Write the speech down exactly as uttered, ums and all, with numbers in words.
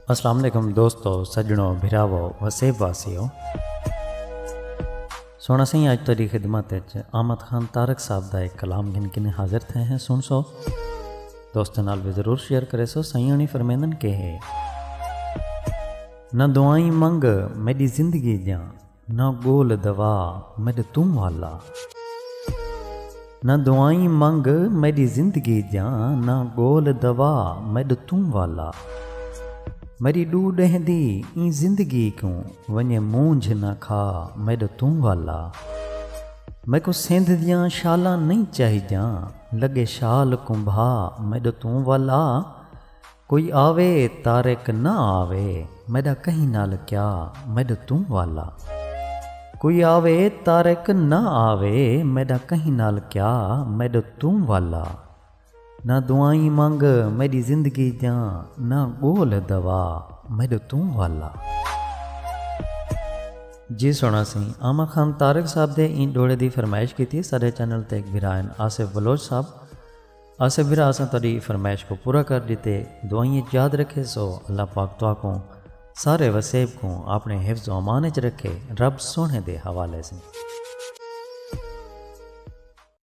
السلام علیکم دوستو، سڄݨو، بھراوو، وسیب واسیو۔ سوہݨا سئیں، اڄ تہاݙی خدمت وچ احمد خان طارق صاحب دا ہک کلام گھن کے حاضر تھئے ہیں، سݨسو۔ دوستاں نال وی ضرور شیئر کریسو۔ سئیں ہوݨی فرمیندن کہ ہے، نہ دعائیں منگ میݙی زندگی دیاں، نہ ڳول دوا میݙ توں والا۔ نہ دعائیں منگ میݙی زندگی دیاں، نہ ڳول دوا میݙ توں والا۔ میݙی ݙو ݙینہہ دی ایں زندگی کوں، ونڄے مونجھ نہ کھا میݙ توں والا۔ میکوں سندھ دیاں شالاں نئیں چاہیدیاں، لڳے شال کوں بھا میݙ توں والا۔ کوئی آوے طارق نہ آوے، میݙا کہیں نال کیا میݙ توں والا۔ کوئی آوے طارق نہ آوے، میݙا کہیں نال کیا میݙ توں والا۔ نہ دعائیں منگ میݙی زندگی دیاں، نہ ڳول دوا میݙ توں والا۔ جی سوہݨا سئیں، احمد خان طارق صاحب دے ایں ݙوہڑے دی فرمائش کیتی ساݙے چینل تے ہک بھرا ہن آصف بلوچ صاحب۔ آصف بھرا، اساں تہاݙی فرمائش کوں پورا کر ݙتے۔ دعائیں اچ یاد رکھیسو۔ اللہ پاک تہاکوں، سارے وسیب کوں اپݨے حفظ و امان اچ رکھے۔ رب سوہݨے دے حوالے سئیں۔